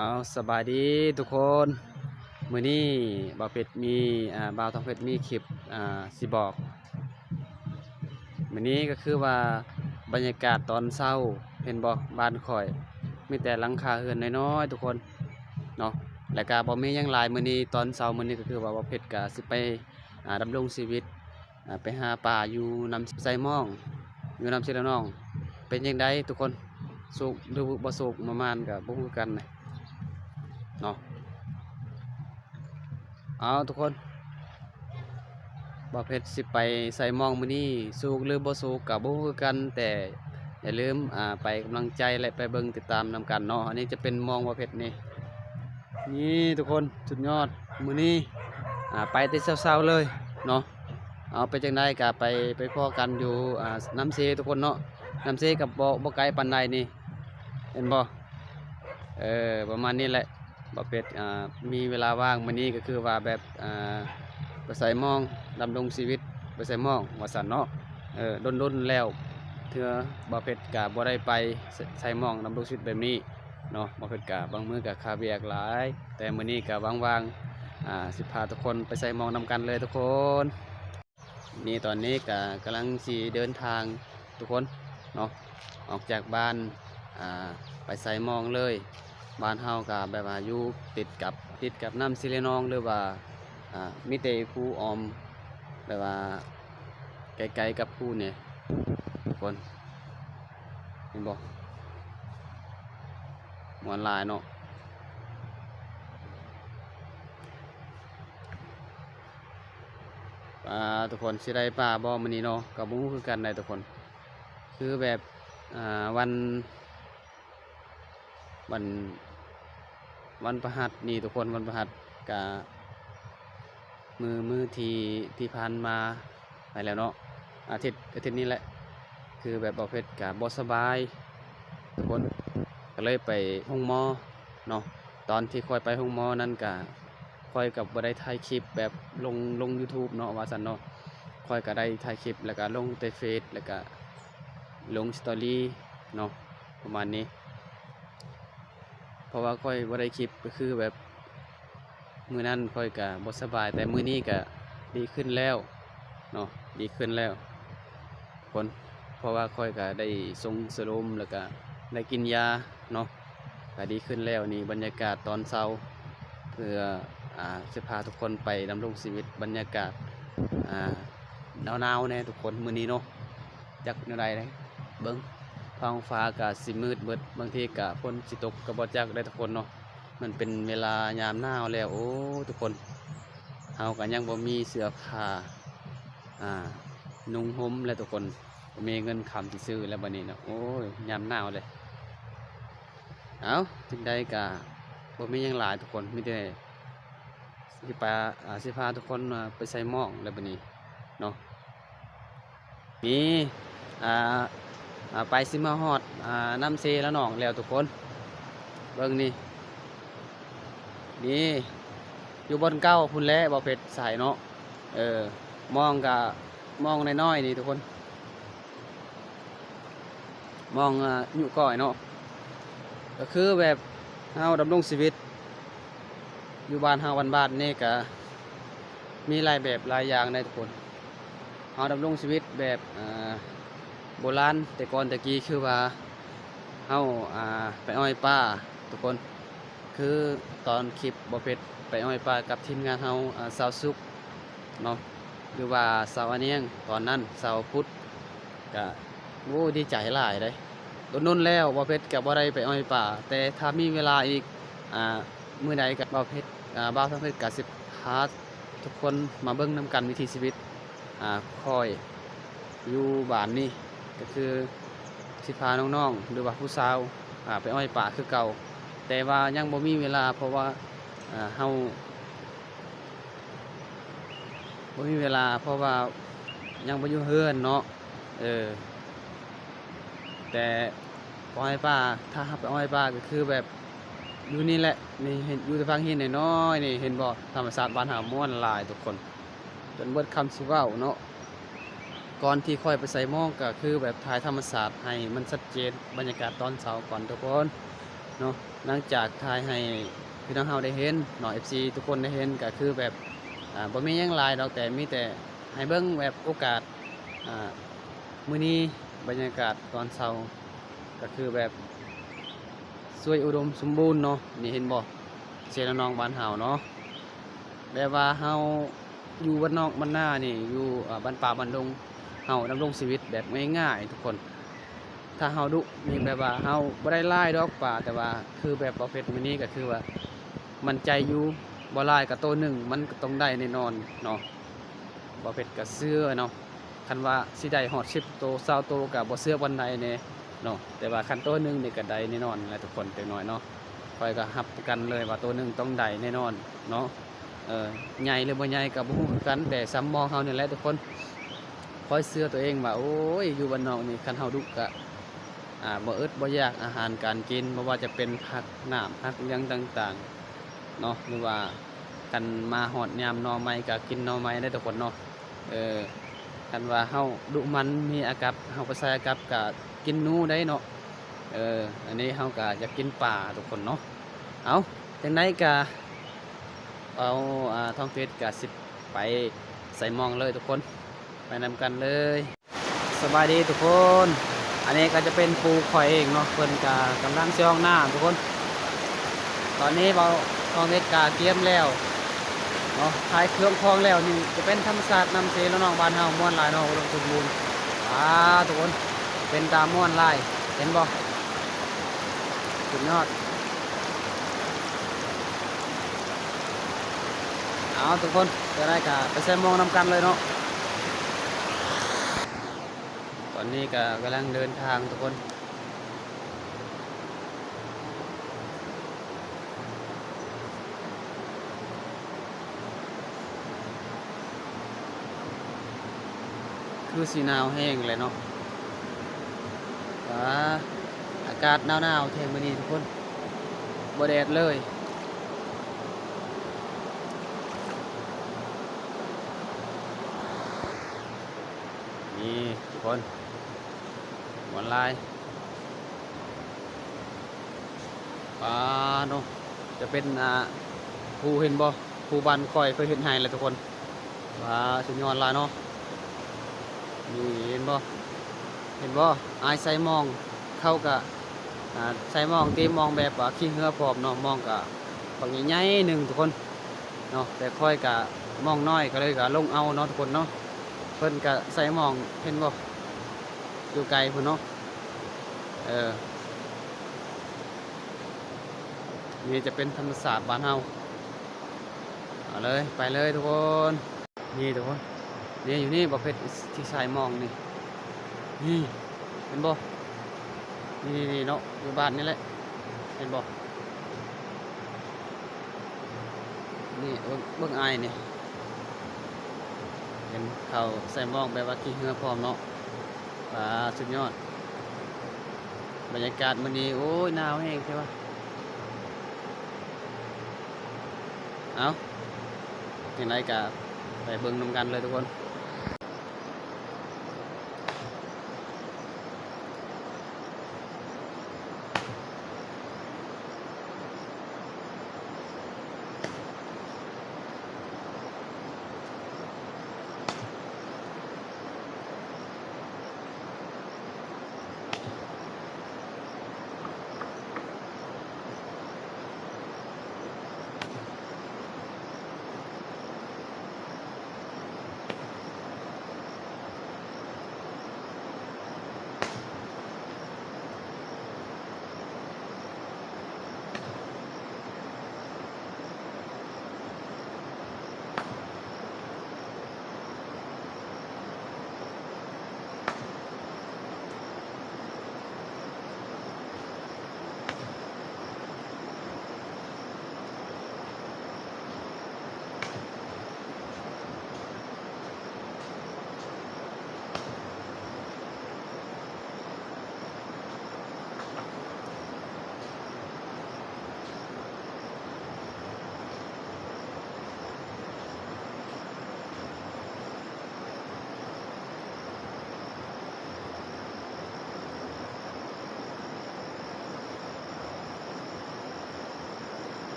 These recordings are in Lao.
ເອົາ ສະບາຍດີທຸກຄົນ. ມື້ນີ້ບ່າວເພັດມີ ອ່າ ບ່າວທອງເພັດມີຄລິບ ອ່າ ຊິບອກ. ມື້ນີ້ກໍຄືວ່າບັນຍາກາດຕອນເຊົ້າ ເຫັນບໍ່ ບ້ານຂ້ອຍມີແຕ່ຫຼັງຄາເຮືອນນ້ອຍໆ ທຸກຄົນເນາະ ແລ້ວກໍບໍ່ມີຫຍັງຫຼາຍ. ມື້ນີ້ຕອນເຊົ້າ ມື້ນີ້ກໍຄືວ່າບ່າວເພັດກໍຊິໄປ ອ່າ ດຳລົງຊີວິດ ອ່າ ໄປຫາປາຢູ່ນ້ຳໄຊມ່ອງ ຢູ່ນ້ຳເຊລະນອງ. ເປັນຈັ່ງໃດທຸກຄົນ ສຸກຫຼືບໍ່ສຸກ ປະມານກໍບໍ່ຮູ້ຄືກັນເນາະ. ເອົາ ທຸກຄົນ ບ່າວເພັດຊິໄປໄຊມ່ອງມື້ນີ້ ສຸກຫຼືບໍ່ສຸກກໍບໍ່ຮູ້ຄືກັນ ແຕ່ຢ່າລືມ ອ່າ ໄປກຳລັງໃຈ ແລະ ໄປເບິ່ງຕິດຕາມນຳກັນເນາະ. ອັນນີ້ຈະເປັນມ່ອງບ່າວເພັດນີ້. ນີ້ທຸກຄົນ ສຸດຍອດ. ມື້ນີ້ ອ່າ ໄປແຕ່ເຊົ້າໆ ເລີຍເນາະ. ເອົາ ເປັນຈັ່ງໃດກໍໄປ ໄປພໍ້ກັນຢູ່ ອ່າ ນ້ຳເຊທຸກຄົນເນາະ. ນ້ຳເຊກໍບໍ່ ບໍ່ໄກປານໃດນີ້ ເຫັນບໍ່? ເອີ ປະມານນີ້ແຫຼະ. ບ່າວເພັດ ອ່າ ມີເວລາວ່າງມື້ນີ້ກໍຄືວ່າແບບ ອ່າ ໄປໄຊມ່ອງ ດຳລົງຊີວິດໄປໄຊມ່ອງວ່າຊັ້ນເນາະ. ເອີ ດົນໆ ແລ້ວເທື່ອບ່າວເພັດກໍບໍ່ໄດ້ໄປໄຊ ໄຊມ່ອງ ດຳລົງຊີວິດແບບນີ້ ເນາະ. ບ່າວເພັດກະບາງມື້ກະຄາວຽກຫຼາຍ ແຕ່ມື້ນີ້ກະວ່າງໆ ອ່າ ຊິພາທຸກຄົນໄປໄຊມ່ອງນຳກັນເລີຍທຸກຄົນ. ນີ້ຕອນນີ້ກະກຳລັງຊິເດີນທາງທຸກຄົນເນາະ ອອກຈາກບ້ານ ອ່າ ໄປໄຊມ່ອງເລີຍ. ບ້ານເຮົາກະແບບວ່າຢູ່ຕິດກັບ ຕິດກັບນ້ຳເຊລະນອງ ຫຼືວ່າ ອ່າ ມີແຕ່ພູອ້ອມ ແບບວ່າ ໃກ້ໆ ກັບພູນີ້ທຸກຄົນ ເຫັນບໍ່? ມ່ວນຫຼາຍເນາະ. ອ່າ ທຸກຄົນ ຊິໄດ້ປາບໍ່ມື້ນີ້ເນາະ ກໍບໍ່ຮູ້ຄືກັນໄດ໋ທຸກຄົນ. ຄືແບບ ອ່າ ວັນ ວັນ ວັນພະຫັດນີ້ທຸກຄົນ ວັນພະຫັດກະ ມື້ ມື້ທີ່ ທີ່ຜ່ານມາໄປແລ້ວເນາະ ອາທິດ ອາທິດນີ້ແຫຼະ ຄືແບບບ່າວເພັດກະບໍ່ສະບາຍທຸກຄົນ ກໍເລີຍໄປໂຮງໝໍເນາະ. ຕອນທີ່ຂ້ອຍໄປໂຮງໝໍນັ້ນກະ ຂ້ອຍກໍບໍ່ໄດ້ຖ່າຍຄລິບແບບລົງ ລົງຢູທູບເນາະ ວ່າຊັ້ນເນາະ. ຂ້ອຍກໍໄດ້ຖ່າຍຄລິບ ແລ້ວກໍລົງແຕ່ເຟສ ແລ້ວກໍລົງສະຕໍຣີເນາະ ປະມານນີ້. ເພາະວ່າຂ້ອຍບໍ່ໄດ້ຄລິບ ກໍຄືແບບ ມື້ນັ້ນຂ້ອຍກະບໍ່ສະບາຍ ແຕ່ມື້ນີ້ກະດີຂຶ້ນແລ້ວເນາະ ດີຂຶ້ນແລ້ວທຸກຄົນ. ເພາະວ່າຂ້ອຍກະໄດ້ຊົງສະໂລມ ແລ້ວກະໄດ້ກິນຢາເນາະ ກະດີຂຶ້ນແລ້ວ. ນີ້ບັນຍາກາດຕອນເຊົ້າ ເພື່ອ ອ່າ ຊິພາທຸກຄົນໄປດຳລົງຊີວິດ ບັນຍາກາດ ອ່າ ໜາວໆ ແດ່ທຸກຄົນ ມື້ນີ້ເນາະ. ຈັກແນວໃດເດ້ ເບິ່ງທ້ອງຟ້າກະຊິມືດເບິດ ບາງທີກະຝົນຊິຕົກກະບໍ່ຈັກເດ້ທຸກຄົນເນາະ. ມັນເປັນເວລາຍາມໜາວແລ້ວ ໂອ້ ທຸກຄົນ ເຮົາກະຍັງບໍ່ມີເສື້ອຜ້າ ອ່າ ນຸ່ງຫົ່ມແລ້ວທຸກຄົນ ບໍ່ມີເງິນຄຳຊິຊື້ແລ້ວບັດນີ້ເນາະ. ໂອ້ຍ ຍາມໜາວເດ້. ເອົ້າ ຈັ່ງໃດກະບໍ່ມີຫຍັງຫຼາຍທຸກຄົນ ມີແຕ່ຊິພາ ອ່າ ຊິພາທຸກຄົນ ອ່າ ໄປໃສ່ໝອກແລ້ວບັດນີ້ເນາະ. ນີ້ ອ່າ ອ່າ ໄປຊິມາຮອດ ອ່າ ນ້ຳເຊລະນອງແລ້ວທຸກຄົນ ເບິ່ງນີ້ ນີ້ ຢູ່ບ່ອນເກົ່າພຸ້ນແຫຼະ ບໍ່ເພັດໃສ່ເນາະ. ເອີ ມອງກະມອງນ້ອຍໆ ນີ້ທຸກຄົນ ມອງ ອ່າ ຍຸກ້ອຍເນາະ. ກະຄືແບບເຮົາດຳລົງຊີວິດຢູ່ບ້ານເຮົາບ້ານໆ ນີ້ກະ ມີຫຼາຍແບບຫຼາຍຢ່າງໃດ໋ທຸກຄົນ. ເຮົາດຳລົງຊີວິດແບບ ອ່າ ໂບລານ ແຕ່ກ່ອນແຕ່ກີ້ ຄືວ່າເຮົາ ອ່າ ໄປອ້ອຍປາທຸກຄົນ. ຄືຕອນຄລິບບໍ່ເພັດໄປອ້ອຍປາກັບທີມງານເຮົາ ອ່າ ຊາວສຸກເນາະ ຫຼືວ່າຊາວອານຽງ ຕອນນັ້ນຊາວພຸດ ກະ ໂອ້ ດີໃຈຫຼາຍເດ້. ດົນໆ ແລ້ວບໍ່ເພັດກະບໍ່ໄດ້ໄປອ້ອຍປາ ແຕ່ຖ້າມີເວລາອີກ ອ່າ ມື້ໃດກະບໍ່ເພັດ ອ່າ ບ່າວທອງເພັດກະຊິພາທຸກຄົນມາເບິ່ງນຳກັນວິຖີຊີວິດ ອ່າ ຂ້ອຍຢູ່ບ້ານນີ້ ກະຄືຊິພານ້ອງໆ ຫຼືວ່າຜູ້ສາວ ອ່າ ໄປອ້ອຍປາຄືເກົ່າ ແຕ່ວ່າຍັງບໍ່ມີເວລາ ເພາະວ່າ ອ່າ ເຮົາ ບໍ່ມີເວລາ ເພາະວ່າຍັງບໍ່ຢູ່ເຮືອນເນາະ. ເອີ ແຕ່ໄປອ້ອຍປາ ຖ້າເຮົາໄປອ້ອຍປາກະຄືແບບຢູ່ນີ້ແຫຼະ ນີ້ເຫັນ ຢູ່ແຕ່ພາກຫີນນ້ອຍໆ ນີ້ ເຫັນບໍ່ ທຳມະຊາດບ້ານເຮົາມ່ວນຫຼາຍທຸກຄົນ ຈົນເບິດຄຳຊິເວົ້າເນາະ. ກ່ອນທີ່ຂ້ອຍໄປໃສ່ໝອກ ກະຄືແບບຖ່າຍທຳມະຊາດໃຫ້ມັນຊັດເຈນ ບັນຍາກາດຕອນເຊົ້າກ່ອນທຸກຄົນ. ເນາະ ຫຼັງຈາກຖ່າຍໃຫ້ພີ່ນ້ອງເຮົາໄດ້ເຫັນເນາະ ເອັຟຊີທຸກຄົນໄດ້ເຫັນ ກໍຄືແບບ ອ່າ ບໍ່ມີຫຍັງຫຼາຍດອກ ແຕ່ມີແຕ່ໃຫ້ເບິ່ງແບບໂອກາດ ອ່າ ມື້ນີ້ບັນຍາກາດຕອນເຊົ້າ ກໍຄືແບບສວຍອຸດົມສົມບູນເນາະ. ນີ້ເຫັນບໍ່ ເຊລະນອງບ້ານເຮົາເນາະ ແບບວ່າເຮົາ ຢູ່ບ້ານນອກບ້ານນານີ້ ຢູ່ ເອີ ບ້ານປ່າບ້ານດົງ ເຮົາດຳລົງຊີວິດແບບງ່າຍໆ ທຸກຄົນ. ຖ້າເຮົາດຸນີ້ແບບວ່າເຮົາບໍ່ໄດ້ຫຼາຍດອກປາ ແຕ່ວ່າຄືແບບບໍ່ເພັດມື້ນີ້ກໍຄືວ່າໝັ້ນໃຈຢູ່ ບໍ່ຫຼາຍກໍໂຕໜຶ່ງມັນກໍຕ້ອງໄດ້ແນ່ນອນເນາະ. ບໍ່ເພັດກໍເຊື່ອເນາະ ຄັນວ່າຊິໄດ້ຮອດສິບໂຕ ຊາວໂຕກໍບໍ່ເຊື່ອປານໃດແນ່ເນາະ ແຕ່ວ່າຄັນໂຕໜຶ່ງນີ້ກໍໄດ້ແນ່ນອນແຫຼະທຸກຄົນ ຈັກໜ້ອຍເນາະ. ຂ້ອຍກໍຮັບປະກັນເລີຍວ່າໂຕໜຶ່ງຕ້ອງໄດ້ແນ່ນອນເນາະ. ເອີ ໃຫຍ່ຫຼືບໍ່ໃຫຍ່ກໍບໍ່ຮູ້ຄືກັນ ແຕ່ສ່ຳມອງເຮົານີ້ແຫຼະທຸກຄົນ. ຂ້ອຍເຊື່ອຕົວເອງວ່າ ໂອ້ຍ ຢູ່ບ້ານນອກນີ້ ຄັນເຮົາດຸກະ ອ່າ ບໍ່ອຶດບໍ່ຢາກອາຫານການກິນ ບໍ່ວ່າຈະເປັນຜັກ ນ້ຳ ຜັກ ຫຍັງຕ່າງໆເນາະ ຫຼືວ່າຄັນມາຮອດຍາມໜໍ່ໄມ້ກະກິນໜໍ່ໄມ້ໄດ້ທຸກຄົນເນາະ. ເອີ ຄັນວ່າເຮົາດຸໝັ່ນ ມີອາກັບ ເຮົາໄປໃສ່ອາກັບກະກິນໜູໄດ້ເນາະ. ເອີ ອັນນີ້ເຮົາກະຢາກກິນປາທຸກຄົນເນາະ. ເອົາ ຈັ່ງໃດກະ ເອົາ ອ່າ ທອງເພັດກະຊິໄປໃສ່ມອງເລີຍທຸກຄົນ ໄປນຳກັນເລີຍ. ສະບາຍດີທຸກຄົນ ອັນນີ້ກໍຈະເປັນປູ່ຂ້ອຍເອງເນາະ ເພິ່ນກະກຳລັງຊິອອກໜ້າທຸກຄົນ. ຕອນນີ້ເບົາທອງເພັດກະກຽມແລ້ວເນາະ ຂາຍເຄື່ອງຂອງແລ້ວ. ນີ້ຈະເປັນທຳມະຊາດນຳເຊລະນອງບ້ານເຮົາ ມ່ວນຫຼາຍເນາະ ອຸດົມສົມບູນ. ອາ ທຸກຄົນ ເປັນຕາມ່ວນຫຼາຍ ເຫັນບໍ່? ສຸດຍອດ. ເອົາ ທຸກຄົນ ຈະໄດ້ກະໄປໃສ່ມອງນຳກັນເລີຍເນາະ. ຕອນນີ້ກະກຳລັງເດີນທາງທຸກຄົນ. ຄືຊິໜາວແຮງແຫຼະເນາະ. ອາ ອາກາດໜາວໆແທ້ມື້ນີ້ທຸກຄົນ ບໍ່ແດດເລີຍ. ນີ້ທຸກຄົນ ມ່ວນຫຼາຍ. ປາໂນ ຈະເປັນ ອ່າ ພູ ເຫັນບໍ່? ພູບ້ານຂ້ອຍເຄີຍເຮັດໃຫ້ແຫຼະທຸກຄົນ. ປາ ສຸດຍອດຫຼາຍເນາະ. ນີ້ເຫັນບໍ່? ເຫັນບໍ່? ອ້າຍໃສ່ມອງ ເຂົາກະ ອ່າ ໃສ່ມອງ ຕີມອງແບບວ່າຂີ່ເຮືອພ້ອມເນາະ. ມອງກະບັກໃຫຍ່ໆໜຶ່ງທຸກຄົນເນາະ ແຕ່ຂ້ອຍກະມອງນ້ອຍ ກໍເລີຍກະລົງເອົາເນາະທຸກຄົນເນາະ. ເພິ່ນກະໃສ່ມອງ ເຫັນບໍ່? ຢູ່ໄກພຸ້ນເນາະ. ເອີ ນີ້ຈະເປັນທຳມະຊາດບ້ານເຮົາ. ເອົາເລີຍ ໄປເລີຍທຸກຄົນ. ນີ້ທຸກຄົນ ນີ້ຢູ່ນີ້ ບໍ່ເພັດທີ່ໃສ່ມອງນີ້. ນີ້ ເຫັນບໍ່? ນີ້ໆໆເນາະ ຢູ່ບ້ານນີ້ແຫຼະ ເຫັນບໍ່? ນີ້ເບິ່ງ ເບິ່ງອ້າຍນີ້ ເຫັນເຂົາໃສ່ມອງແບບວ່າຂີ່ເຮືອພ້ອມເນາະ. ປາ ສຸດຍອດ ບັນຍາກາດມື້ນີ້ ໂອ້ຍ ໜາວແຮງແທ້ວ່າ. ເອົາ ຈັ່ງໃດກະໄປເບິ່ງນຳກັນເລີຍທຸກຄົນ.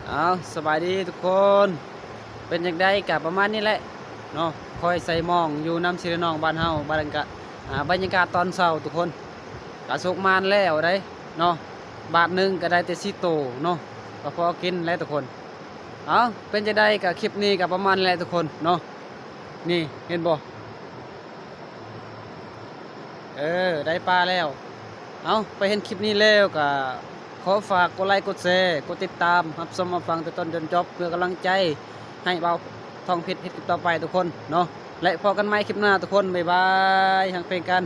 ເອົາ ສະບາຍດີທຸກຄົນ ເປັນຈັ່ງໃດກະປະມານນີ້ແຫຼະເນາະ ຄອຍໃສ່ມອງຢູ່ນຳຊີລະນອງບ້ານເຮົາ ບັນຍາກາດ ອ່າ ບັນຍາກາດຕອນເຊົ້າທຸກຄົນ ກະສຸກມານແລ້ວໃດເນາະ ບາດໜຶ່ງກະໄດ້ແຕ່ສີ່ໂຕເນາະ ກະພໍກິນແຫຼະທຸກຄົນ. ເອົາ ເປັນຈັ່ງໃດກະຄລິບນີ້ກະປະມານນີ້ແຫຼະທຸກຄົນເນາະ ນີ້ເຫັນບໍ່? ເອີ ໄດ້ປາແລ້ວ. ເອົາ ໄປເຫັນຄລິບນີ້ແລ້ວກະຂໍຝາກກົດໄລກົດແຊ ກົດຕິດຕາມ ຮັບຊົມຮັບຟັງແຕ່ຕົ້ນຈົນຈົບ ເພື່ອກຳລັງໃຈໃຫ້ບ່າວທອງເພັດເຮັດຄລິບຕໍ່ໄປທຸກຄົນເນາະ ແລະ ພໍ້ກັນໃໝ່ຄລິບໜ້າທຸກຄົນ ບາຍບາຍ ຮັກແພງກັນ.